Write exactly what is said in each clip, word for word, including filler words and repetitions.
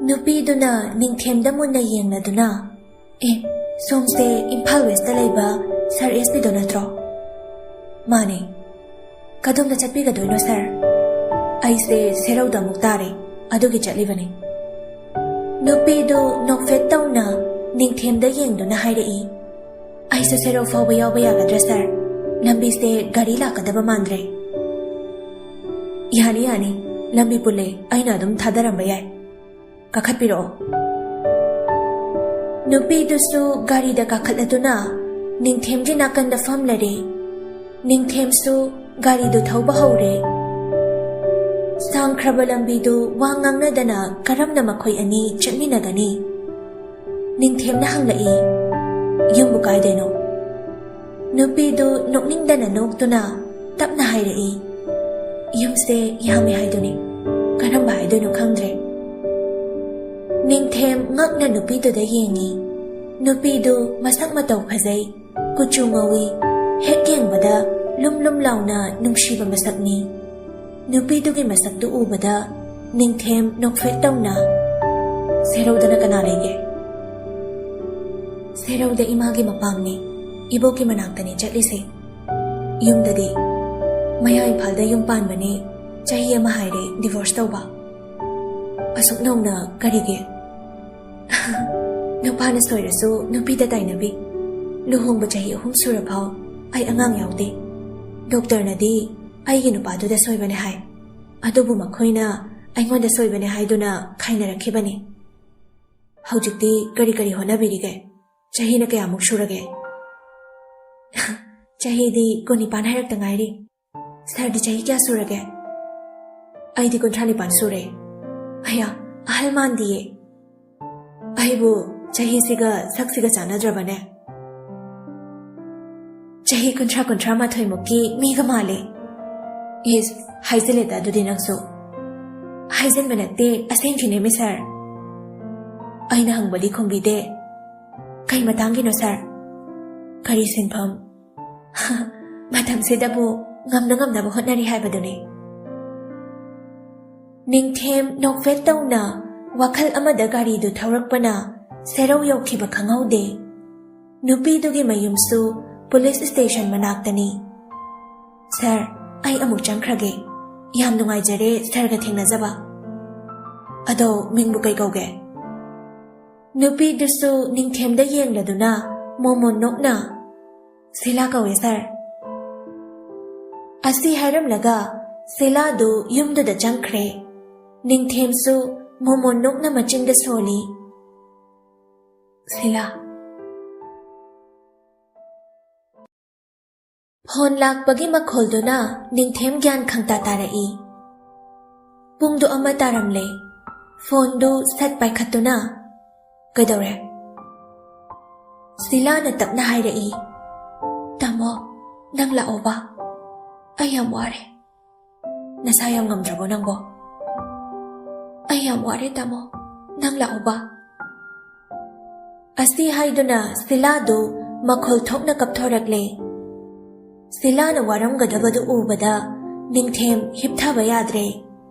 ꯅꯨꯄꯤꯗꯨꯅ ꯅꯤꯡꯊꯦꯝꯗ ꯃꯨꯟꯅ ꯌꯦꯡꯂꯗꯨꯅ, "ꯑꯦ, ꯁꯣꯝꯁꯦ ꯏꯝꯐꯥꯜ ꯋꯦꯁꯇ ꯂꯩꯕ ꯁꯥꯔ ꯑꯦꯁ ꯄꯤꯗꯣ ꯅꯠꯇ꯭ꯔꯣ?" "ꯃꯥꯅꯦ꯫ ꯀꯗꯣꯝꯗ ꯆꯠꯄꯤꯒꯗꯣꯏꯅꯣ ꯁꯥꯔ?" "ꯑꯩꯁꯦ ꯁꯦꯔꯧꯗ ꯑꯃꯨꯛ ꯇꯥꯔꯦ, ꯑꯗꯨꯒꯤ ꯆꯠꯂꯤꯕꯅꯤ꯫" ꯅꯨꯄꯤꯗꯨ ꯅꯣꯛꯐꯦꯠ ꯇꯧꯅ ꯅꯤꯡꯊꯦꯝꯗ ꯌꯦꯡꯗꯨꯅ ꯍꯥꯏꯔꯛꯏ, "ꯑꯩꯁꯨ ꯁꯦꯔꯧ ꯐꯥꯎꯕ ꯌꯥꯎꯕ ꯌꯥꯒꯗ꯭ꯔꯥ ꯁꯥꯔ? ꯂꯝꯕꯤꯁꯦ ꯒꯥꯔꯤ ꯂꯥꯛꯀꯗꯕ ꯃꯥꯟꯗ꯭ꯔꯦ꯫" "ꯌꯥꯅꯤ, ꯌꯥꯅꯤ, ꯂꯝꯕꯤ ꯄꯨꯜꯂꯦ, ꯑꯩꯅ ꯑꯗꯨꯝ ꯊꯥꯗꯔꯝꯕ ꯌꯥꯏ꯫ ꯀꯥꯈꯠꯄꯤꯔꯛꯑꯣ꯫" ꯅꯨꯄꯤꯗꯨꯁꯨ ꯒꯥꯔꯤꯗ ꯀꯥꯈꯠꯂꯗꯨꯅ ꯅꯤꯡꯊꯦꯝꯒꯤ ꯅꯥꯀꯟꯗ ꯐꯝꯂꯔꯦ꯫ ꯅꯤꯡꯊꯦꯝꯁꯨ ꯒꯥꯔꯤꯗꯨ ꯊꯧꯕ ꯍꯧꯔꯦ꯫ ꯁꯥꯡꯈ꯭ꯔꯕ ꯂꯝꯕꯤꯗꯨ ꯋꯥ ꯉꯥꯡꯅꯗꯅ ꯀꯔꯝꯅ ꯃꯈꯣꯏ ꯑꯅꯤ ꯆꯠꯃꯤꯟꯅꯒꯅꯤ? ꯅꯤꯡꯊꯦꯝꯅ ꯍꯪꯂꯛꯏ, "ꯌꯨꯝꯕꯨ ꯀꯥꯏꯗꯩꯅꯣ?" ꯅꯨꯄꯤꯗꯨ ꯅꯣꯛꯅꯤꯡꯗꯅ ꯅꯣꯛꯇꯨꯅ ꯇꯞꯅ ꯍꯥꯏꯔꯛꯏ, "ꯌꯨꯝꯁꯦ ꯌꯥꯝꯃꯦ ꯍꯥꯏꯗꯨꯅꯤ, ꯀꯔꯝꯕ ꯍꯥꯏꯗꯣꯏꯅꯣ ꯈꯪꯗ꯭ꯔꯦ꯫" ꯅꯤꯡꯊꯦꯝ ꯉꯛꯅ ꯅꯨꯄꯤꯗꯨꯗ ꯌꯦꯡꯉꯤ꯫ ꯅꯨꯄꯤꯗꯨ ꯃꯁꯛ ꯃꯇꯧ ꯐꯖꯩ, ꯀꯨꯆꯨ ꯉꯧꯏ, ꯍꯦꯛ ꯌꯦꯡꯕꯗ ꯂꯨꯝ ꯂꯨꯝ ꯂꯥꯎꯅ ꯅꯨꯡꯁꯤꯕ ꯃꯁꯛꯅꯤ꯫ ꯅꯨꯄꯤꯗꯨꯒꯤ ꯃꯁꯛꯇꯨ ꯎꯕꯗ ꯅꯤꯡꯊꯦꯝ ꯅꯣꯛꯐꯦꯠ ꯇꯧꯅ, "ꯁꯦꯔꯧꯗꯅ ꯀꯅꯥ ꯂꯩꯒꯦ?" "ꯁꯦꯔꯧꯗ ꯏꯃꯥꯒꯤ ꯃꯄꯥꯝꯅꯤ, ꯏꯕꯣꯛꯀꯤ ꯃꯅꯥꯛꯇꯅꯤ ꯆꯠꯂꯤꯁꯦ꯫ ꯌꯨꯝꯗꯗꯤ ꯃꯌꯥ ꯏꯝꯐꯥꯜꯗ ꯌꯨꯝ ꯄꯥꯟꯕꯅꯤ, ꯆꯍꯤ ꯑꯃ ꯍꯥꯏꯔꯦ ꯗꯤꯚꯣꯔꯁ ꯇꯧꯕ꯫" "ꯑꯁꯨꯛ ꯅꯧꯅ ꯀꯔꯤꯒꯤ?" "ꯅꯨꯄꯥꯅ ꯁꯣꯏꯔꯁꯨ ꯅꯨꯄꯤꯗ ꯇꯥꯏꯅꯕꯤ꯫ ꯂꯨꯍꯣꯡꯕ ꯆꯍꯤ ꯑꯍꯨꯝ ꯁꯨꯔꯐꯥꯎ ꯑꯩ ꯑꯉꯥꯡ ꯌꯥꯎꯗꯦ꯫ ꯗꯣꯛꯇꯔꯅꯗꯤ ꯑꯩꯒꯤ ꯅꯨꯄꯥꯗꯨꯗ ꯁꯣꯏꯕꯅꯦ ꯍꯥꯏ, ꯑꯗꯨꯕꯨ ꯃꯈꯣꯏꯅ ꯑꯩꯉꯣꯟꯗ ꯁꯣꯏꯕꯅꯦ ꯍꯥꯏꯗꯨꯅ ꯈꯥꯏꯅꯔꯛꯈꯤꯕꯅꯤ꯫ ꯍꯧꯖꯤꯛꯇꯤ ꯀꯔꯤ ꯀꯔꯤ ꯍꯣꯠꯅꯕꯤꯔꯤꯒꯦ? ꯆꯍꯤꯅ ꯀꯌꯥꯃꯨꯛ ꯁꯨꯔꯒꯦ?" "ꯆꯍꯤꯗꯤ ꯀꯨꯟꯅꯤꯄꯥꯟ ꯍꯥꯏꯔꯛꯇ ꯉꯥꯏꯔꯤ꯫ ꯁꯥꯔꯗꯤ ꯆꯍꯤ ꯀꯌꯥ ꯁꯨꯔꯒꯦ?" "ꯑꯩꯗꯤ ꯀꯨꯟꯊ꯭ꯔꯥ ꯅꯤꯄꯥꯟ ꯁꯨꯔꯦ꯫" "ꯑꯌꯥ, ꯑꯍꯜ ꯃꯥꯟꯗꯤꯌꯦ꯫ ꯑꯩꯕꯨ ꯆꯍꯤꯁꯤꯒ ꯁꯛꯁꯤꯒ ꯆꯥꯟꯅꯗ꯭ꯔꯕꯅꯦ꯫ ꯆꯍꯤ ꯀꯨꯟꯊ꯭ꯔꯥ, ꯀꯨꯟꯊ꯭ꯔꯥ ꯃꯥꯊꯣꯏ ꯃꯨꯛꯀꯤ ꯃꯤꯒ ꯃꯥꯜꯂꯦ꯫" "ꯏꯁ, ꯍꯥꯏꯖꯤꯜꯂꯦꯗ ꯑꯗꯨꯗꯤ ꯅꯪꯁꯨ꯫" "ꯍꯥꯏꯖꯤꯟꯕ ꯅꯠꯇꯦ, ꯑꯁꯦꯡꯀꯤꯅꯦꯃꯤ ꯁꯥꯔ꯫" ꯑꯩꯅ ꯍꯪꯕꯗꯤ ꯈꯨꯝꯕꯤꯗꯦ꯫ "ꯀꯩ ꯃꯇꯥꯡꯒꯤꯅꯣ ꯁꯥꯔ?" "ꯀꯔꯤ ꯁꯤꯟꯐꯝ?" "ꯃꯇꯝꯁꯤꯗꯕꯨ ꯉꯝꯅ ꯉꯝꯅꯕ ꯍꯣꯠꯅꯔꯤ ꯍꯥꯏꯕꯗꯨꯅꯤ꯫" ꯅꯤꯡꯊꯦꯝ ꯅꯣꯛꯐꯦꯠ ꯇꯧꯅ ꯋꯥꯈꯜ ꯑꯃꯗ ꯒꯥꯔꯤꯗꯨ ꯊꯧꯔꯛꯄꯅ ꯁꯦꯔꯧ ꯌꯧꯈꯤꯕ ꯈꯪꯍꯧꯗꯦ꯫ ꯅꯨꯄꯤꯗꯨꯒꯤ ꯃꯌꯨꯝꯁꯨ ꯄꯨꯂꯤꯁ ꯁ꯭ꯇꯦꯁꯟ ꯃꯅꯥꯛꯇꯅꯤ꯫ "ꯁꯥꯔ, ꯑꯩ ꯑꯃꯨꯛ ꯆꯪꯈ꯭ꯔꯒꯦ꯫ ꯌꯥꯝ ꯅꯨꯡꯉꯥꯏꯖꯔꯦ ꯁꯥꯔꯒ ꯊꯦꯡꯅꯖꯕ꯫ ꯑꯗꯣ ꯃꯤꯡꯕꯨ ꯀꯩ ꯀꯧꯒꯦ?" ꯅꯨꯄꯤꯗꯨꯁꯨ ꯅꯤꯡꯊꯦꯝꯗ ꯌꯦꯡꯂꯗꯨꯅ ꯃꯣꯃꯣꯟ ꯅꯣꯛꯅ, "ꯁꯤꯂꯥ ꯀꯧꯋꯦ ꯁꯥꯔ"꯫ ꯑꯁꯤ ꯍꯥꯏꯔꯝꯂꯒ ꯁꯤꯂꯥꯗꯨ ꯌꯨꯝꯗꯨꯗ ꯆꯪꯈ꯭ꯔꯦ꯫ ꯅꯤꯡꯊꯦꯝꯁꯨ ꯃꯣꯃꯣꯟ ꯅꯣꯛꯅ ꯃꯆꯤꯟꯗ ꯁꯣꯜꯂꯤ꯫ "ꯁꯤꯂꯥ"꯫ ꯐꯣꯟ ꯂꯥꯛꯄꯒꯤ ꯃꯈꯣꯜꯗꯨꯅ ꯅꯤꯡꯊꯦꯝ ꯒ꯭ꯌꯥꯟ ꯈꯪꯇꯥ ꯇꯥꯔꯛꯏ꯫ ꯄꯨꯡꯗꯨ ꯑꯃ ꯇꯥꯔꯝꯂꯦ꯫ ꯐꯣꯟꯗꯨ ꯁꯠ ꯄꯥꯏꯈꯠꯇꯨꯅ, "ꯀꯩꯗꯧꯔꯦ?" ꯁꯤꯂꯥꯅ ꯇꯞꯅ ꯍꯥꯏꯔꯛꯏ, "ꯇꯥꯃꯣ, ꯅꯪ ꯂꯥꯛꯑꯣꯕ꯫ ꯑꯩ ꯌꯥꯝ ꯋꯥꯔꯦ"꯫ "ꯅꯁꯥ ꯌꯥꯝ ꯉꯝꯗ꯭ꯔꯕꯣ ꯅꯪꯕꯣ?" "ꯑꯩ ꯌꯥꯝ ꯋꯥꯔꯦ ꯇꯥꯃꯣ, ꯅꯪ ꯂꯥꯛꯑꯣꯕ"꯫ ꯑꯁꯤ ꯍꯥꯏꯗꯨꯅ ꯁꯤꯂꯥꯗꯨ ꯃꯈꯣꯜ ꯊꯣꯛꯅ ꯀꯞꯊꯣꯔꯛꯂꯦ꯫ ꯁꯤꯂꯥꯅ ꯋꯥꯔꯝꯒꯗꯕꯗꯨ ꯎꯕꯗ ꯅꯤꯡꯊꯦꯝ ꯍꯤꯞꯊꯕ ꯌꯥꯗ꯭ꯔꯦ꯫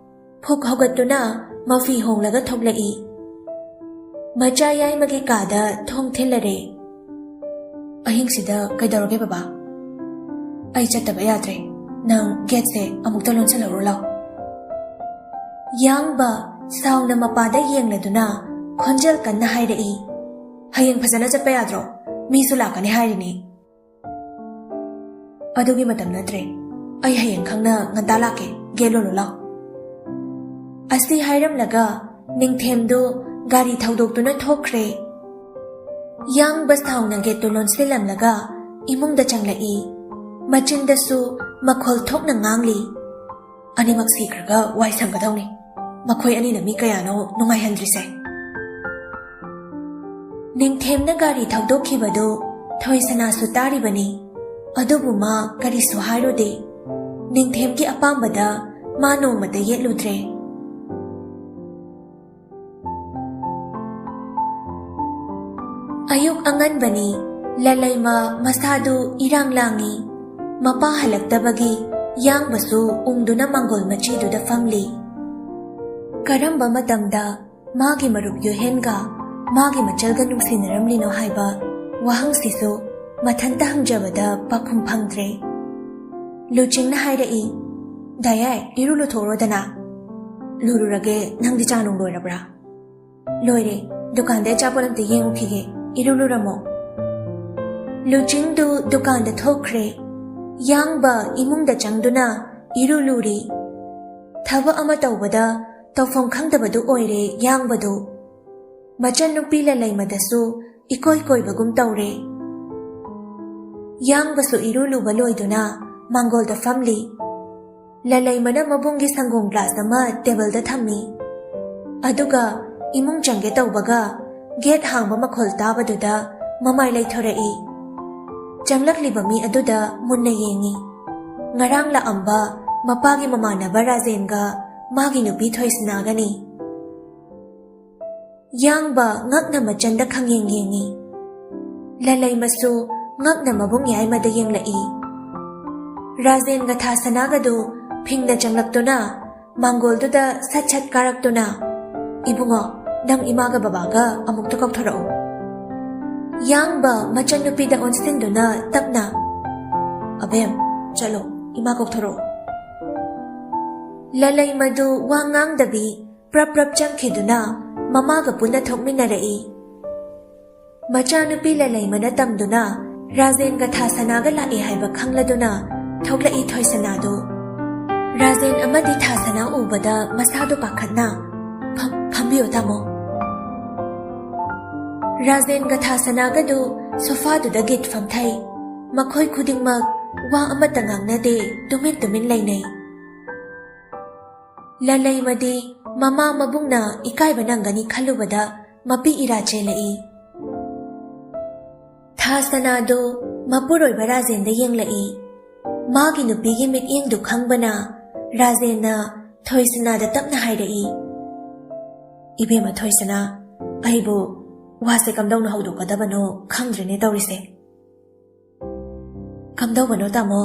ꯐꯨꯛ ꯍꯧꯒꯠꯇꯨꯅ ꯃꯐꯤ ꯍꯣꯡꯂꯒ ꯊꯣꯛꯂꯛꯏ꯫ ꯃꯆꯥ ꯌꯥꯏꯃꯒꯤ ꯀꯥꯗ ꯊꯣꯡ ꯊꯤꯜꯂꯔꯦ꯫ "ꯑꯍꯤꯡꯁꯤꯗ ꯀꯩꯗꯧꯔꯒꯦ ꯕꯕꯥ? ꯑꯩ ꯆꯠꯇꯕ ꯌꯥꯗ꯭ꯔꯦ꯫ ꯅꯪ ꯒꯦꯠꯁꯦ ꯑꯃꯨꯛꯇ ꯂꯣꯟꯁꯤꯜꯍꯧꯔꯣ ꯂꯥꯎ"꯫ ꯌꯥꯡꯕ ꯁꯥꯎꯅ ꯃꯄꯥꯗ ꯌꯦꯡꯂꯗꯨꯅ ꯈꯣꯟꯖꯦꯜ ꯀꯟꯅ ꯍꯥꯏꯔꯛꯏ, "ꯍꯌꯦꯡ ꯐꯖꯅ ꯆꯠꯄ ꯌꯥꯗ꯭ꯔꯣ? ꯃꯤꯁꯨ ꯂꯥꯛꯀꯅꯤ ꯍꯥꯏꯔꯤꯅꯤ"꯫ "ꯑꯗꯨꯒꯤ ꯃꯇꯝ ꯅꯠꯇ꯭ꯔꯦ꯫ ꯑꯩ ꯍꯌꯦꯡ ꯈꯪꯅ ꯉꯟꯇꯥ ꯂꯥꯛꯀꯦ꯫ ꯒꯦꯠ ꯂꯣꯜꯂꯨ ꯂꯥꯎ"꯫ ꯑꯁꯤ ꯍꯥꯏꯔꯝꯂꯒ ꯅꯤꯡꯊꯦꯝꯗꯨ ꯒꯥꯔꯤ ꯊꯧꯗꯣꯛꯇꯨꯅ ꯊꯣꯛꯈ꯭ꯔꯦ꯫ ꯌꯥꯡꯕ ꯁꯥꯎꯅ ꯒꯦꯠꯇꯨ ꯂꯣꯟꯁꯤꯜꯂꯝꯂꯒ ꯏꯃꯨꯡꯗ ꯆꯪꯂꯛꯏ꯫ ꯃꯆꯤꯟꯗꯁꯨ ꯃꯈꯣꯜ ꯊꯣꯛꯅ ꯉꯥꯡꯂꯤ, "ꯑꯅꯤꯃꯛ ꯁꯤꯈ꯭ꯔꯒ ꯋꯥꯏ ꯁꯪꯒꯗꯧꯅꯤ꯫ ꯃꯈꯣꯏ ꯑꯅꯤꯅ ꯃꯤ ꯀꯌꯥꯅꯣ ꯅꯨꯡꯉꯥꯏꯍꯟꯗ꯭ꯔꯤꯁꯦ"꯫ ꯅꯤꯡꯊꯦꯝꯅ ꯒꯥꯔꯤ ꯊꯧꯗꯣꯛꯈꯤꯕꯗꯨ ꯊꯣꯏꯁꯅꯥꯁꯨ ꯇꯥꯔꯤꯕꯅꯤ꯫ ꯑꯗꯨꯕꯨ ꯃꯥ ꯀꯔꯤꯁꯨ ꯍꯥꯏꯔꯨꯗꯦ꯫ ꯅꯤꯡꯊꯦꯝꯒꯤ ꯑꯄꯥꯝꯕꯗ ꯃꯥ ꯅꯣꯡꯃꯇ ꯌꯦꯠꯂꯨꯗ꯭ꯔꯦ꯫ ꯑꯌꯨꯛ ꯑꯉꯟꯕꯅꯤ꯫ ꯂꯂꯩꯃ ꯃꯁꯥꯗꯨ ꯏꯔꯥꯡ ꯂꯥꯡꯏ꯫ ꯃꯄꯥ ꯍꯜꯂꯛꯇꯕꯒꯤ ꯌꯥꯡꯕꯁꯨ ꯎꯪꯗꯨꯅ ꯃꯥꯡꯒꯣꯜ ꯃꯆꯤꯗꯨꯗ ꯐꯝꯂꯤ꯫ ꯀꯔꯝꯕ ꯃꯇꯝꯗ ꯃꯥꯒꯤ ꯃꯔꯨꯞ ꯌꯨꯍꯦꯟꯒ ꯃꯥꯒꯤ ꯃꯆꯜꯒ ꯅꯨꯡꯁꯤꯅꯔꯝꯂꯤꯅꯣ ꯍꯥꯏꯕ ꯋꯥꯍꯪꯁꯤꯁꯨ ꯃꯊꯟꯇ ꯍꯪꯖꯕꯗ ꯄꯥꯎꯈꯨꯝ ꯐꯪꯗ꯭ꯔꯦ꯫ ꯂꯨꯆꯤꯡꯅ ꯍꯥꯏꯔꯛꯏ, "ꯗꯥꯌꯥꯏ, ꯏꯔꯨ ꯂꯨꯊꯣꯛꯎꯔꯣꯗꯅ꯫" "ꯂꯨꯔꯨꯔꯒꯦ, ꯅꯪꯗꯤ ꯆꯥ ꯅꯨꯡ ꯂꯣꯏꯔꯕ꯭ꯔꯥ?" "ꯂꯣꯏꯔꯦ, ꯗꯨꯀꯥꯟꯗ ꯑꯆꯥꯄꯣꯠ ꯑꯝꯇ ꯌꯦꯡꯉꯨꯈꯤꯒꯦ, ꯏꯔꯨ ꯂꯨꯔꯝꯃꯣ꯫" ꯂꯨꯆꯤꯡꯗꯨ ꯗꯨꯀꯥꯟꯗ ꯊꯣꯛꯈ꯭ꯔꯦ꯫ ꯌꯥꯡꯕ ꯏꯃꯨꯡꯗ ꯆꯪꯗꯨꯅ ꯏꯔꯨ ꯂꯨꯔꯤ꯫ ꯊꯕꯛ ꯑꯃ ꯇꯧꯕꯗ ꯇꯧꯐꯝ ꯈꯪꯗꯕꯗꯨ ꯑꯣꯏꯔꯦ ꯌꯥꯡꯕꯗꯨ꯫ ꯃꯆꯟꯅꯨꯄꯤ ꯂꯂꯩꯃꯗꯁꯨ ꯏꯀꯣꯏ ꯀꯣꯏꯕꯒꯨꯝ ꯇꯧꯔꯦ꯫ ꯌꯥꯡꯕꯁꯨ ꯏꯔꯨ ꯂꯨꯕ ꯂꯣꯏꯗꯨꯅ ꯃꯥꯡꯒꯣꯜꯗ ꯐꯝꯂꯤ꯫ ꯂꯂꯩꯃꯅ ꯃꯕꯨꯡꯒꯤ ꯁꯪꯒꯣꯝ ꯒ꯭ꯂꯥꯁ ꯑꯃ ꯇꯦꯕꯜꯗ ꯊꯝꯃꯤ꯫ ꯑꯗꯨꯒ ꯏꯃꯨꯡ ꯆꯪꯒꯦ ꯇꯧꯕꯒ ꯒꯦꯠ ꯍꯥꯡꯕ ꯃꯈꯣꯜ ꯇꯥꯕꯗꯨꯗ ꯃꯃꯥꯏ ꯂꯩꯊꯣꯔꯛꯏ꯫ ꯆꯪꯂꯛꯂꯤꯕ ꯃꯤ ꯑꯗꯨꯗ ꯃꯨꯟꯅ ꯌꯦꯡꯉꯤ꯫ ꯉꯔꯥꯡ ꯂꯥꯛꯑꯝꯕ ꯃꯄꯥꯒꯤ ꯃꯃꯥꯟꯅꯕ ꯔꯥꯖꯦꯟꯒ ꯃꯥꯒꯤ ꯅꯨꯄꯤ ꯊꯣꯏꯁꯅꯥꯒꯅꯤ꯫ ꯌꯥꯡꯕ ꯉꯛꯅ ꯃꯆꯟꯗ ꯈꯪꯌꯦꯡ ꯌꯦꯡꯉꯤ꯫ ꯂꯂꯩꯃꯁꯨ ꯉꯛꯅ ꯃꯕꯨꯡ ꯌꯥꯏꯃꯗ ꯌꯦꯡꯂꯛꯏ꯫ ꯔꯥꯖꯦꯟꯒ ꯊꯥꯁꯅꯥꯒꯗꯨ ꯐꯤꯡꯅ ꯆꯪꯂꯛꯇꯨꯅ ꯃꯥꯡꯒꯣꯜꯗꯨꯗ ꯁꯠ ꯁꯠ ꯀꯥꯔꯛꯇꯨꯅ, "ꯏꯕꯨꯡꯉꯣ, ꯅꯪ ꯏꯃꯥꯒ ꯕꯕꯥꯒ ꯑꯃꯨꯛꯇ ꯀꯧꯊꯣꯔꯛꯎ꯫" ꯌꯥꯡꯕ ꯃꯆꯟꯅꯨꯄꯤꯗ ꯑꯣꯟꯁꯤꯟꯗꯨꯅ ꯇꯞꯅ, "ꯑꯕꯦꯝ, ꯆꯠꯂꯣ, ꯏꯃꯥ ꯀꯧꯊꯣꯔꯛꯎ꯫" ꯂꯂꯩꯃꯗꯨ ꯋꯥ ꯉꯥꯡꯗꯕꯤ ꯄ꯭ꯔꯞ ꯄ꯭ꯔꯞ ꯆꯪꯈꯤꯗꯨꯅ ꯃꯃꯥꯒ ꯄꯨꯟꯅ ꯊꯣꯛꯃꯤꯟꯅꯔꯛꯏ꯫ ꯃꯆꯥꯅꯨꯄꯤ ꯂꯂꯩꯃꯅ ꯇꯝꯗꯨꯅ ꯔꯥꯖꯦꯟꯒ ꯊꯥꯁꯅꯥꯒ ꯂꯥꯛꯏ ꯍꯥꯏꯕ ꯈꯪꯂꯗꯨꯅ ꯊꯣꯛꯂꯛꯏ ꯊꯣꯏꯁꯅꯥꯗꯨ꯫ ꯔꯥꯖꯦꯟ ꯑꯃꯗꯤ ꯊꯥꯁꯅꯥ ꯎꯕꯗ ꯃꯁꯥꯗꯨ ꯄꯥꯈꯠꯅ, "ꯐꯝ-, ꯐꯝꯕꯤꯌꯨ ꯇꯥꯃꯣ꯫" ꯔꯥꯖꯦꯟꯒ ꯊꯥꯁꯅꯥꯒꯗꯨ ꯁꯣꯐꯥꯗꯨꯗ ꯒꯤꯠ ꯐꯝꯊꯩ꯫ ꯃꯈꯣꯏ ꯈꯨꯗꯤꯡꯃꯛ ꯋꯥ ꯑꯃꯠꯇ ꯉꯥꯡꯅꯗꯦ, ꯇꯨꯃꯤꯟ ꯇꯨꯃꯤꯟ ꯂꯩꯅꯩ꯫ ꯂꯂꯩꯃꯗꯤ ꯃꯃꯥ ꯃꯕꯨꯡꯅ ꯏꯀꯥꯏꯕ ꯅꯪꯒꯅꯤ ꯈꯜꯂꯨꯕꯗ ꯃꯄꯤ ꯏꯔꯥ ꯆꯦꯜꯂꯛꯏ꯫ ꯊꯥꯁꯅꯥꯗꯨ ꯃꯄꯨꯔꯣꯏꯕ ꯔꯥꯖꯦꯟꯗ ꯌꯦꯡꯂꯛꯏ꯫ ꯃꯥꯒꯤ ꯅꯨꯄꯤꯒꯤ ꯃꯤꯠꯌꯦꯡꯗꯨ ꯈꯪꯕꯅ ꯔꯥꯖꯦꯟꯅ ꯊꯣꯏꯁꯅꯥꯗ ꯇꯞꯅ ꯍꯥꯏꯔꯛꯏ, "ꯏꯕꯦꯝꯃ ꯊꯣꯏꯁꯅꯥ, ꯑꯩꯕꯨ ꯋꯥꯁꯦ ꯀꯝꯗꯧꯅ ꯍꯧꯗꯣꯛꯀꯗꯕꯅꯣ ꯈꯪꯗ꯭ꯔꯦꯅꯦ ꯇꯧꯔꯤꯁꯦ꯫" "ꯀꯝꯗꯧꯕꯅꯣ ꯇꯥꯃꯣ?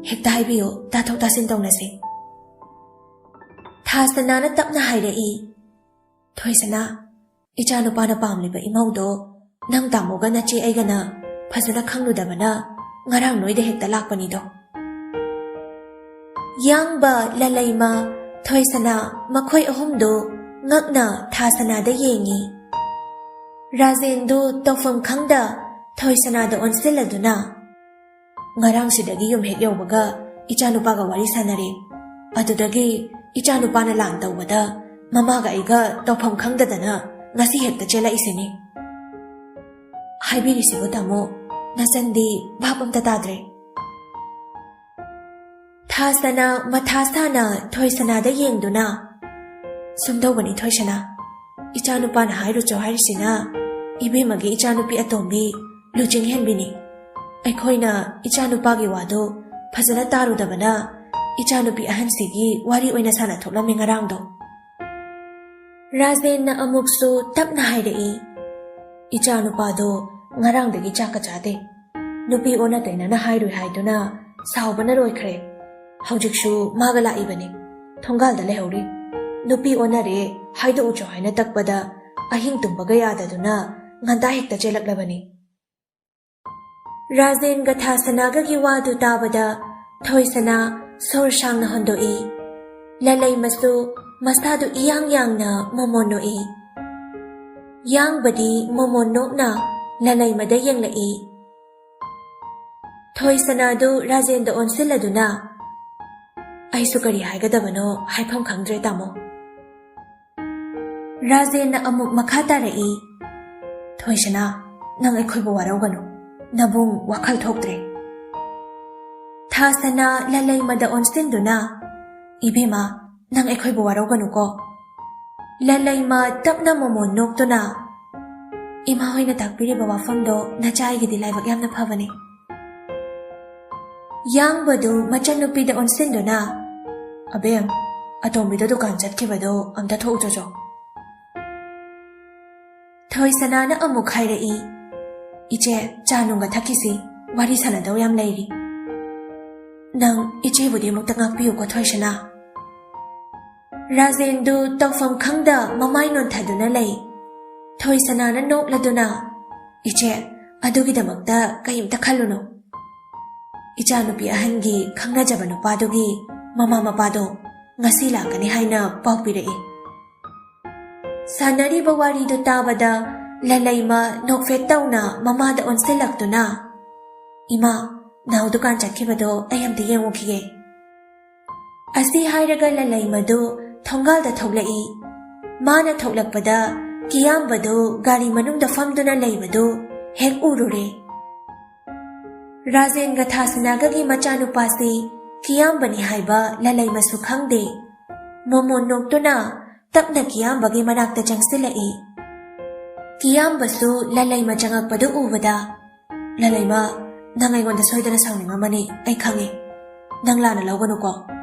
ꯍꯦꯛꯇ ꯍꯥꯏꯕꯤꯌꯨ, ꯇꯥꯊꯣꯛ ꯇꯥꯁꯤꯟ ꯇꯧꯅꯁꯤ꯫" ꯊꯥꯁꯅꯥꯅ ꯇꯞꯅ ꯍꯥꯏꯔꯛꯏ, "ꯊꯣꯏꯁꯅꯥ, ꯏꯆꯥꯅꯨꯄꯥꯅ ꯄꯥꯝꯂꯤꯕ ꯏꯃꯧꯗꯣ ꯅꯪ ꯇꯥꯃꯣꯒ ꯅꯆꯦ ꯑꯩꯒꯅ ꯐꯖꯅ ꯈꯪꯂꯨꯗꯕꯅ ꯉꯔꯥꯡ ꯅꯣꯏꯗ ꯍꯦꯛꯇ ꯂꯥꯛꯄꯅꯤꯗꯣ꯫" ꯌꯥꯡꯕ, ꯂꯂꯩꯃ, ꯊꯣꯏꯁꯅꯥ ꯃꯈꯣꯏ ꯑꯍꯨꯝꯗꯨ ꯉꯛꯅ ꯊꯥꯁꯅꯥꯗ ꯌꯦꯡꯉꯤ꯫ ꯔꯥꯖꯦꯟꯗꯨ ꯇꯧꯐꯝ ꯈꯪꯗ ꯊꯣꯏꯁꯅꯥꯗ ꯑꯣꯟꯁꯤꯜꯂꯗꯨꯅ, "ꯉꯔꯥꯡꯁꯤꯗꯒꯤ ꯌꯨꯝ ꯍꯦꯛ ꯌꯧꯕꯒ ꯏꯆꯥꯅꯨꯄꯥꯒ ꯋꯥꯔꯤ ꯁꯥꯟꯅꯔꯦ꯫ ꯑꯗꯨꯗꯒꯤ ꯏꯆꯥꯅꯨꯄꯥꯅ ꯂꯥꯟ ꯇꯧꯕꯗ ꯃꯃꯥꯒ ꯑꯩꯒ ꯇꯧꯐꯝ ꯈꯪꯗꯗꯅ ꯉꯁꯤ ꯍꯦꯛꯇ ꯆꯦꯜꯂꯛꯏꯁꯤꯅꯤ꯫" "ꯍꯥꯏꯕꯤꯔꯤꯁꯤꯕꯨ ꯇꯥꯃꯣ, ꯅꯆꯟꯗꯤ ꯚꯥꯞ ꯑꯝꯇ ꯇꯥꯗ꯭ꯔꯦ꯫" ꯊꯥꯁꯅꯥ ꯃꯊꯥ ꯁꯥꯅ ꯊꯣꯏꯁꯅꯥꯗ ꯌꯦꯡꯗꯨꯅ, "ꯁꯨꯝꯗꯧꯕꯅꯤ ꯊꯣꯏꯁꯅꯥ, ꯏꯆꯥꯅꯨꯄꯥꯅ ꯍꯥꯏꯔꯨꯆꯣ ꯍꯥꯏꯔꯤꯁꯤꯅ ꯏꯕꯦꯝꯃꯒꯤ ꯏꯆꯥꯅꯨꯄꯤ ꯑꯇꯣꯝꯕꯤ ꯂꯨꯆꯤꯡꯍꯦꯟꯕꯤꯅꯤ꯫ ꯑꯩꯈꯣꯏꯅ ꯏꯆꯥꯅꯨꯄꯥꯒꯤ ꯋꯥꯗꯨ ꯐꯖꯅ ꯇꯥꯔꯨꯗꯕꯅ ꯏꯆꯥꯅꯨꯄꯤ ꯑꯍꯟꯁꯤꯒꯤ ꯋꯥꯔꯤ ꯑꯣꯏꯅ ꯁꯥꯟꯅ ꯊꯣꯛꯂꯝꯃꯤ ꯉꯔꯥꯡꯗꯣ꯫" ꯔꯥꯖꯦꯟꯅ ꯑꯃꯨꯛꯁꯨ ꯇꯞꯅ ꯍꯥꯏꯔꯛꯏ, "ꯏꯆꯥꯅꯨꯄꯥꯗꯣ ꯉꯔꯥꯡꯗꯒꯤ ꯆꯥꯛꯀ ꯆꯥꯗꯦ꯫ ꯅꯨꯄꯤ ꯑꯣꯟꯅ ꯇꯩꯅꯅ ꯍꯥꯏꯔꯨꯏ ꯍꯥꯏꯗꯨꯅ ꯁꯥꯎꯕꯅ ꯂꯣꯏꯈ꯭ꯔꯦ꯫ ꯍꯧꯖꯤꯛꯁꯨ ꯃꯥꯒ ꯂꯥꯛꯏꯕꯅꯤ꯫ ꯊꯣꯡꯒꯥꯜꯗ ꯂꯩꯍꯧꯔꯤ꯫ ꯅꯨꯄꯤ ꯑꯣꯟꯅꯔꯦ ꯍꯥꯏꯗꯣꯛꯎꯆꯣ ꯍꯥꯏꯅ ꯇꯛꯄꯗ ꯑꯍꯤꯡ ꯇꯨꯝꯕꯒ ꯌꯥꯗꯗꯨꯅ ꯉꯟꯇꯥ ꯍꯦꯛꯇ ꯆꯦꯜꯂꯛꯂꯕꯅꯤ꯫" ꯔꯥꯖꯦꯟꯒ ꯊꯥꯁꯅꯥꯒꯒꯤ ꯋꯥꯗꯨ ꯇꯥꯕꯗ ꯊꯣꯏꯁꯅꯥ ꯁꯣꯔ ꯁꯥꯡꯅ ꯍꯣꯟꯗꯣꯛꯏ꯫ ꯂꯂꯩꯃꯁꯨ ꯃꯁꯥꯗꯨ ꯏꯌꯥꯡ ꯌꯥꯡꯅ ꯃꯣꯃꯣꯟ ꯅꯣꯛꯏ꯫ ꯌꯥꯡꯕꯗꯤ ꯃꯣꯃꯣꯟ ꯅꯣꯛꯅ ꯂꯂꯩꯃꯗ ꯌꯦꯡꯂꯛꯏ꯫ ꯊꯣꯏꯁꯅꯥꯗꯨ ꯔꯥꯖꯦꯟꯗ ꯑꯣꯟꯁꯤꯜꯂꯗꯨꯅ, "ꯑꯩꯁꯨ ꯀꯔꯤ ꯍꯥꯏꯒꯗꯕꯅꯣ ꯍꯥꯏꯐꯝ ꯈꯪꯗ꯭ꯔꯦ ꯇꯥꯃꯣ꯫" ꯔꯥꯖꯦꯟꯅ ꯑꯃꯨꯛ ꯃꯈꯥ ꯇꯥꯔꯛꯏ, "ꯊꯣꯏꯁꯅꯥ, ꯅꯪ ꯑꯩꯈꯣꯏꯕꯨ ꯋꯥꯔꯧꯒꯅꯨ꯫ ꯅꯕꯨꯡ ꯋꯥꯈꯜ ꯊꯣꯛꯇ꯭ꯔꯦ꯫" ꯊꯥꯁꯅꯥ ꯂꯂꯩꯃꯗ ꯑꯣꯟꯁꯤꯟꯗꯨꯅ, "ꯏꯕꯦꯝꯃ, ꯅꯪ ꯑꯩꯈꯣꯏꯕꯨ ꯋꯥꯔꯧꯒꯅꯨꯀꯣ꯫" ꯂꯂꯩꯃ ꯇꯞꯅ ꯃꯣꯃꯣꯟ ꯅꯣꯛꯇꯨꯅ, "ꯏꯃꯥ ꯍꯣꯏꯅ ꯇꯥꯛꯄꯤꯔꯤꯕ ꯋꯥꯐꯝꯗꯣ ꯅꯆꯥ ꯑꯩꯒꯤꯗꯤ ꯂꯥꯏꯕꯛ ꯌꯥꯝꯅ ꯐꯕꯅꯤ꯫" ꯌꯥꯡꯕꯗꯨ ꯃꯆꯟꯅꯨꯄꯤꯗ ꯑꯣꯟꯁꯤꯟꯗꯨꯅ, "ꯑꯕꯦꯝ, ꯑꯇꯣꯝꯕꯤꯗꯣ ꯗꯨꯀꯥꯟ ꯆꯠꯈꯤꯕꯗꯣ ꯑꯝꯇ ꯊꯣꯛꯎꯆꯣꯆꯣ꯫" ꯊꯣꯏꯁꯅꯥꯅ ꯑꯃꯨꯛ ꯍꯥꯏꯔꯛꯏ, "ꯏꯆꯦ, ꯆꯥ ꯅꯨꯡꯒ ꯊꯛꯈꯤꯁꯤ, ꯋꯥꯔꯤ ꯁꯥꯟꯅꯗꯧ ꯌꯥꯝ ꯂꯩꯔꯤ꯫" "ꯅꯪ ꯏꯆꯦꯕꯨꯗꯤ ꯑꯃꯨꯛꯇ ꯉꯥꯛꯄꯤꯌꯨꯀꯣ ꯊꯣꯏꯁꯅꯥ꯫" ꯔꯥꯖꯦꯟꯗꯨ ꯇꯧꯐꯝ ꯈꯪꯗ ꯃꯃꯥꯏ ꯅꯣꯟꯊꯗꯨꯅ ꯂꯩ꯫ ꯊꯣꯏꯁꯅꯥꯅ ꯅꯣꯛꯂꯗꯨꯅ, "ꯏꯆꯦ, ꯑꯗꯨꯒꯤꯗꯃꯛꯇ ꯀꯩꯝꯇ ꯈꯜꯂꯨꯅꯨ꯫ ꯏꯆꯥꯅꯨꯄꯤ ꯑꯍꯟꯒꯤ ꯈꯪꯅꯖꯕ ꯅꯨꯄꯥꯗꯨꯒꯤ ꯃꯃꯥ ꯃꯄꯥꯗꯣ ꯉꯁꯤ ꯂꯥꯛꯀꯅꯤ ꯍꯥꯏꯅ ꯄꯥꯎ ꯄꯤꯔꯛꯏ꯫" ꯁꯥꯟꯅꯔꯤꯕ ꯋꯥꯔꯤꯗꯨ ꯇꯥꯕꯗ ꯂꯂꯩꯃ ꯅꯣꯛꯐꯦꯠ ꯇꯧꯅ ꯃꯃꯥꯗ ꯑꯣꯟꯁꯤꯜꯂꯛꯇꯨꯅ, "ꯏꯃꯥ, ꯅꯥꯎ ꯗꯨꯀꯥꯟ ꯆꯠꯈꯤꯕꯗꯣ ꯑꯩ ꯑꯝꯇ ꯌꯦꯡꯉꯨꯈꯤꯒꯦ꯫" ꯑꯁꯤ ꯍꯥꯏꯔꯒ ꯂꯂꯩꯃꯗꯨ ꯊꯣꯡꯒꯥꯜꯗ ꯊꯣꯛꯂꯛꯏ꯫ ꯃꯥꯅ ꯊꯣꯛꯂꯛꯄꯗ ꯀꯤꯌꯥꯝꯕꯗꯨ ꯒꯥꯔꯤ ꯃꯅꯨꯡꯗ ꯐꯝꯗꯨꯅ ꯂꯩꯕꯗꯨ ꯍꯦꯛ ꯎꯔꯨꯔꯦ꯫ ꯔꯥꯖꯦꯟꯒ ꯊꯥꯁꯅꯥꯒꯒꯤ ꯃꯆꯥꯅꯨꯄꯥꯁꯤ ꯀꯤꯌꯥꯝꯕꯅꯤ ꯍꯥꯏꯕ ꯂꯂꯩꯃꯁꯨ ꯈꯪꯗꯦ꯫ ꯃꯣꯃꯣꯟ ꯅꯣꯛꯇꯨꯅ ꯇꯞꯅ ꯀꯤꯌꯥꯝꯕꯒꯤ ꯃꯅꯥꯛꯇ ꯆꯪꯁꯤꯜꯂꯛꯏ꯫ ꯀꯤꯌꯥꯝꯕꯁꯨ ꯂꯂꯩꯃ ꯆꯪꯉꯛꯄꯗꯨ ꯎꯕꯗ, "ꯂꯂꯩꯃ, ꯅꯪ ꯑꯩꯉꯣꯟꯗ ꯁꯣꯏꯗꯅ ꯁꯥꯎꯅꯤꯡꯉꯝꯃꯅꯤ, ꯑꯩ ꯈꯪꯉꯤ꯫ ꯅꯪ ꯂꯥꯟꯅ ꯂꯧꯒꯅꯨꯀꯣ꯫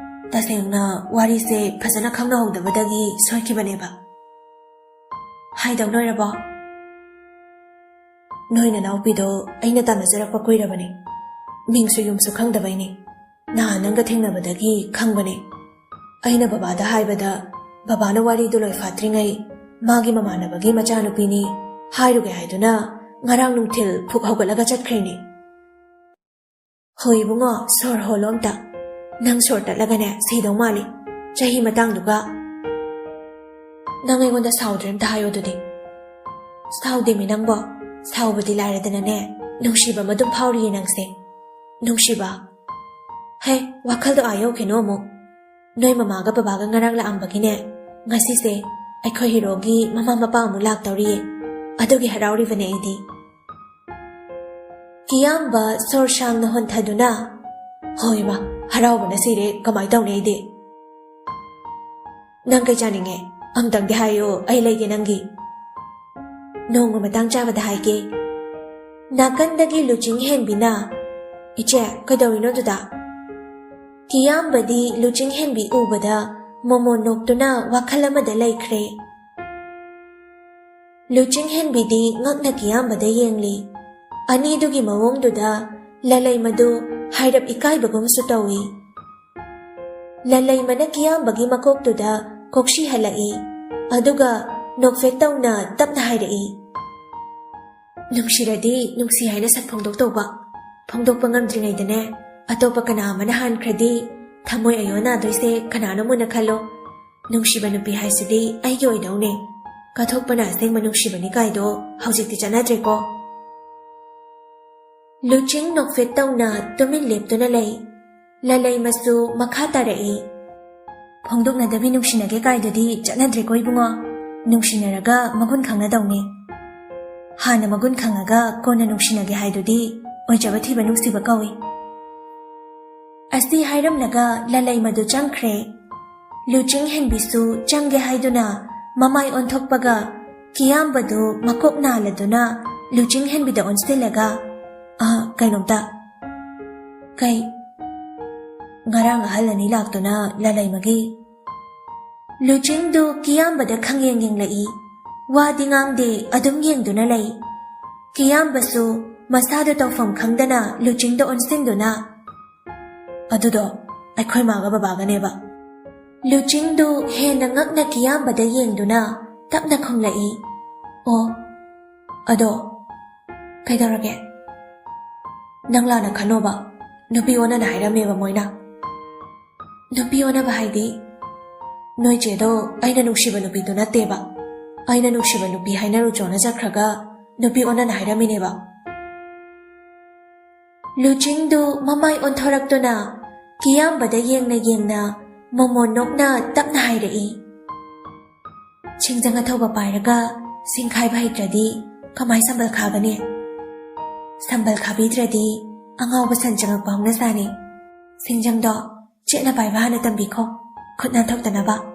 ꯇꯁꯦꯡꯅ ꯋꯥꯔꯤꯁꯦ ꯐꯖꯅ ꯈꯪꯅꯍꯧꯗꯕꯗꯒꯤ ꯁꯣꯏꯈꯤꯕꯅꯦꯕ꯫" "ꯍꯥꯏꯗꯧ ꯂꯣꯏꯔꯕꯣ?" "ꯅꯣꯏ ꯅꯅꯥꯎꯄꯤꯗꯣ ꯑꯩꯅ ꯇꯥꯟꯅꯖꯔꯛꯄ ꯀꯨꯏꯔꯕꯅꯤ꯫ ꯃꯤꯡꯁꯨ ꯌꯨꯝꯁꯨ ꯈꯪꯗꯕꯩꯅꯤ꯫ ꯅꯍꯥꯟ ꯅꯪꯒ ꯊꯦꯡꯅꯕꯗꯒꯤ ꯈꯪꯕꯅꯦ꯫ ꯑꯩꯅ ꯕꯕꯥꯗ ꯍꯥꯏꯕꯗ, ꯕꯕꯥꯅ ꯋꯥꯔꯤꯗꯨ ꯂꯣꯏ ꯐꯥꯠꯇ꯭ꯔꯤꯉꯩ ꯃꯥꯒꯤ ꯃꯃꯥꯟꯅꯕꯒꯤ ꯃꯆꯥꯅꯨꯄꯤꯅꯤ ꯍꯥꯏꯔꯨꯒꯦ ꯍꯥꯏꯗꯨꯅ ꯉꯔꯥꯡ ꯅꯨꯡꯊꯤꯜ ꯐꯨꯛ ꯍꯧꯒꯠꯂꯒ ꯆꯠꯈ꯭ꯔꯤꯅꯤ꯫" "ꯍꯣꯏ ꯏꯕꯨꯡꯉꯣ, ꯁꯣꯔ ꯍꯣꯜꯂꯣ ꯑꯝꯇ꯫ ꯅꯪ ꯁꯣꯔ ꯇꯠꯂꯒꯅꯦ ꯁꯤꯗꯧ ꯃꯥꯜꯂꯤ, ꯆꯍꯤ ꯃꯇꯥꯡꯗꯨꯒ꯫" "ꯅꯪ ꯑꯩꯉꯣꯟꯗ ꯁꯥꯎꯗ꯭ꯔꯦ ꯑꯝꯇ ꯍꯥꯏꯌꯣ ꯑꯗꯨꯗꯤ꯫" "ꯁꯥꯎꯗꯦꯃꯤ ꯅꯪꯕꯣ, ꯁꯥꯎꯕꯗꯤ ꯂꯥꯏꯔꯗꯅꯅꯦ, ꯅꯨꯡꯁꯤꯕ ꯑꯃ ꯑꯗꯨꯝ ꯐꯥꯎꯔꯤꯌꯦ ꯅꯪꯁꯦ꯫" "ꯅꯨꯡꯁꯤꯕ? ꯍꯦ, ꯋꯥꯈꯜꯗꯣ ꯑꯥ ꯌꯧꯈꯤꯅꯣ ꯑꯃꯨꯛ꯫ ꯅꯣꯏ ꯃꯃꯥꯒ ꯕꯕꯥꯒ ꯉꯔꯥꯡ ꯂꯥꯛꯑꯝꯕꯒꯤꯅꯦ, ꯉꯁꯤꯁꯦ ꯑꯩꯈꯣꯏ ꯍꯤꯔꯣꯒꯤ ꯃꯃꯥ ꯃꯄꯥ ꯑꯃꯨꯛ ꯂꯥꯛꯇꯧꯔꯤꯌꯦ, ꯑꯗꯨꯒꯤ ꯍꯔꯥꯎꯔꯤꯕꯅꯦ ꯑꯩꯗꯤ꯫" ꯀꯤꯌꯥꯝꯕ ꯁꯣꯔ ꯁꯥꯡꯅ ꯍꯣꯟꯊꯗꯨꯅ, "ꯍꯣꯏ ꯏꯃꯥ, ꯍꯔꯥꯎꯕꯅ ꯁꯤꯔꯦ, ꯀꯃꯥꯏ ꯇꯧꯅꯤ ꯑꯩꯗꯤ?" "ꯅꯪ ꯀꯩ ꯆꯥꯅꯤꯡꯉꯦ? ꯑꯝꯇꯪꯗꯤ ꯍꯥꯏꯌꯣ, ꯑꯩ ꯂꯩꯒꯦ ꯅꯪꯒꯤ꯫" "ꯅꯣꯡꯃ ꯃꯇꯥꯡ ꯆꯥꯕꯗ ꯍꯥꯏꯒꯦ꯫" ꯅꯥꯀꯟꯗꯒꯤ ꯂꯨꯆꯤꯡ ꯍꯦꯟꯕꯤꯅ, "ꯏꯆꯦ, ꯀꯩꯗꯧꯔꯤꯅꯣ ꯑꯗꯨꯗ?" ꯀꯤꯌꯥꯝꯕꯗꯤ ꯂꯨꯆꯤꯡ ꯍꯦꯟꯕꯤ ꯎꯕꯗ ꯃꯣꯃꯣꯟ ꯅꯣꯛꯇꯨꯅ ꯋꯥꯈꯜ ꯑꯃꯗ ꯂꯩꯈ꯭ꯔꯦ꯫ ꯂꯨꯆꯤꯡ ꯍꯦꯟꯕꯤꯗꯤ ꯉꯛꯅ ꯀꯤꯌꯥꯝꯕꯗ ꯌꯦꯡꯂꯤ꯫ ꯑꯅꯤꯗꯨꯒꯤ ꯃꯑꯣꯡꯗꯨꯗ ꯂꯂꯩꯃꯗꯨ ꯍꯥꯏꯔꯞ ꯏꯀꯥꯏꯕꯒꯨꯝꯁꯨ ꯇꯧꯏ꯫ ꯂꯂꯩꯃꯅ ꯀꯤꯌꯥꯝꯕꯒꯤ ꯃꯀꯣꯛꯇꯨꯗ ꯀꯣꯛꯁꯤ ꯍꯜꯂꯛꯏ꯫ ꯑꯗꯨꯒ ꯅꯣꯛꯐꯦꯠ ꯇꯧꯅ ꯇꯞꯅ ꯍꯥꯏꯔꯛꯏ, "ꯅꯨꯡꯁꯤꯔꯗꯤ ꯅꯨꯡꯁꯤ ꯍꯥꯏꯅ ꯁꯛ ꯐꯣꯡꯗꯣꯛꯇꯧꯕ꯫ ꯐꯣꯡꯗꯣꯛꯄ ꯉꯝꯗ꯭ꯔꯤꯉꯩꯗꯅꯦ, ꯑꯇꯣꯞꯄ ꯀꯅꯥ ꯑꯃꯅ ꯍꯥꯟꯈ꯭ꯔꯗꯤ ꯊꯃꯣꯏ ꯑꯌꯣꯟ ꯅꯥꯗꯣꯏꯁꯦ ꯀꯅꯥꯅꯣ ꯃꯨꯟꯅ ꯈꯜꯂꯣ꯫ ꯅꯨꯡꯁꯤꯕ ꯅꯨꯄꯤ ꯍꯥꯏꯁꯤꯗꯤ ꯑꯩꯒꯤ ꯑꯣꯏꯗꯧꯅꯦ꯫ ꯀꯠꯊꯣꯛꯄꯅ ꯑꯁꯦꯡꯕ ꯅꯨꯡꯁꯤꯕꯅꯤ ꯀꯥꯏꯗꯣ ꯍꯧꯖꯤꯛꯇꯤ ꯆꯠꯅꯗ꯭ꯔꯦꯀꯣ"꯫ ꯂꯨꯆꯤꯡ ꯅꯣꯛꯐꯦꯠ ꯇꯧꯅ ꯇꯨꯃꯤꯟ ꯂꯦꯞꯇꯨꯅ ꯂꯩ꯫ ꯂꯂꯩꯃꯁꯨ ꯃꯈꯥ ꯇꯥꯔꯛꯏ, "ꯐꯣꯡꯗꯣꯛꯅꯗꯕꯤ ꯅꯨꯡꯁꯤꯅꯒꯦ ꯀꯥꯏꯗꯨꯗꯤ ꯆꯠꯅꯗ꯭ꯔꯦꯀꯣ ꯏꯕꯨꯡꯉꯣ꯫ ꯅꯨꯡꯁꯤꯅꯔꯒ ꯃꯒꯨꯟ ꯈꯪꯅꯗꯧꯅꯤ꯫ ꯍꯥꯟꯅ ꯃꯒꯨꯟ ꯈꯪꯉꯒ ꯀꯣꯟꯅ ꯅꯨꯡꯁꯤꯅꯒꯦ ꯍꯥꯏꯗꯨꯗꯤ ꯑꯣꯏꯖꯕ ꯊꯤꯕ ꯅꯨꯡꯁꯤꯕ ꯀꯧꯏ"꯫ ꯑꯁꯤ ꯍꯥꯏꯔꯝꯂꯒ ꯂꯂꯩꯃꯗꯨ ꯆꯪꯈ꯭ꯔꯦ꯫ ꯂꯨꯆꯤꯡ ꯍꯦꯟꯕꯤꯁꯨ ꯆꯪꯒꯦ ꯍꯥꯏꯗꯨꯅ ꯃꯃꯥꯏ ꯑꯣꯟꯊꯣꯛꯄꯒ ꯀꯤꯌꯥꯝꯕꯗꯨ ꯃꯀꯣꯛ ꯅꯥꯜꯂꯗꯨꯅ ꯂꯨꯆꯤꯡ ꯍꯦꯟꯕꯤꯗ ꯑꯣꯟꯁꯤꯜꯂꯒ, "ꯑ, ꯀꯩꯅꯣꯝꯇ"꯫ "ꯀꯩ?" "ꯉꯔꯥꯡ ꯑꯍꯜ ꯑꯅꯤ ꯂꯥꯛꯇꯨꯅ ꯂꯂꯩꯃꯒꯤ"꯫ ꯂꯨꯆꯤꯡꯗꯨ ꯀꯤꯌꯥꯝꯕꯗ ꯈꯪꯌꯦꯡ ꯌꯦꯡꯂꯛꯏ꯫ ꯋꯥꯗꯤ ꯉꯥꯡꯗꯦ, ꯑꯗꯨꯝ ꯌꯦꯡꯗꯨꯅ ꯂꯩ꯫ ꯀꯤꯌꯥꯝꯕꯁꯨ ꯃꯁꯥꯗꯨ ꯇꯧꯐꯝ ꯈꯪꯗꯅ ꯂꯨꯆꯤꯡꯗ ꯑꯣꯟꯁꯤꯟꯗꯨꯅ, "ꯑꯗꯨꯗꯣ ꯑꯩꯈꯣꯏ ꯃꯥꯒ ꯕꯕꯥꯒꯅꯦꯕ"꯫ ꯂꯨꯆꯤꯡꯗꯨ ꯍꯦꯟꯅ ꯉꯛꯅ ꯀꯤꯌꯥꯝꯕꯗ ꯌꯦꯡꯗꯨꯅ ꯇꯞꯅ ꯈꯨꯝꯂꯛꯏ, "ꯑꯣ, ꯑꯗꯣ ꯀꯩꯗꯧꯔꯒꯦ? ꯅꯪ ꯂꯥꯟꯅ ꯈꯟꯅꯣꯕ, ꯅꯨꯄꯤ ꯑꯣꯟꯅꯅ ꯍꯥꯏꯔꯝꯃꯦꯕ ꯃꯣꯏꯅ"꯫ "ꯅꯨꯄꯤ ꯑꯣꯟꯅꯕ ꯍꯥꯏꯗꯤ?" "ꯅꯣꯏ ꯆꯦꯗꯣ ꯑꯩꯅ ꯅꯨꯡꯁꯤꯕ ꯅꯨꯄꯤꯗꯨ ꯅꯠꯇꯦꯕ꯫ ꯑꯩꯅ ꯅꯨꯡꯁꯤꯕ ꯅꯨꯄꯤ ꯍꯥꯏꯅꯔꯨꯆꯣꯅ ꯆꯠꯈ꯭ꯔꯒ ꯅꯨꯄꯤ ꯑꯣꯟꯅꯅ ꯍꯥꯏꯔꯝꯃꯤꯅꯦꯕ"꯫ ꯂꯨꯆꯤꯡꯗꯨ ꯃꯃꯥꯏ ꯑꯣꯟꯊꯣꯔꯛꯇꯨꯅ ꯀꯤꯌꯥꯝꯕꯗ ꯌꯦꯡꯅ ꯌꯦꯡꯅ ꯃꯣꯃꯣꯟ ꯅꯣꯛꯅ ꯇꯞꯅ ꯍꯥꯏꯔꯛꯏ, "ꯁꯤꯡꯖꯪ ꯑꯊꯧꯕ ꯄꯥꯏꯔꯒ ꯁꯤꯡꯈꯥꯏꯕ ꯍꯩꯇ꯭ꯔꯗꯤ ꯀꯃꯥꯏ ꯁꯝꯕꯜ ꯈꯥꯒꯅꯤ? ꯁꯝꯕꯜ ꯈꯥꯕꯤꯗ꯭ꯔꯗꯤ ꯑꯉꯥꯎꯕ ꯁꯟ ꯆꯪꯉꯛꯄ ꯍꯧꯅꯁꯥꯅꯤ꯫ ꯁꯤꯡꯖꯪꯗꯣ ꯆꯦꯠꯅ ꯄꯥꯏꯕ ꯍꯥꯟꯅ ꯇꯝꯕꯤꯈꯣ, ꯈꯨꯠ ꯅꯥꯟꯊꯣꯛꯇꯅꯕ"꯫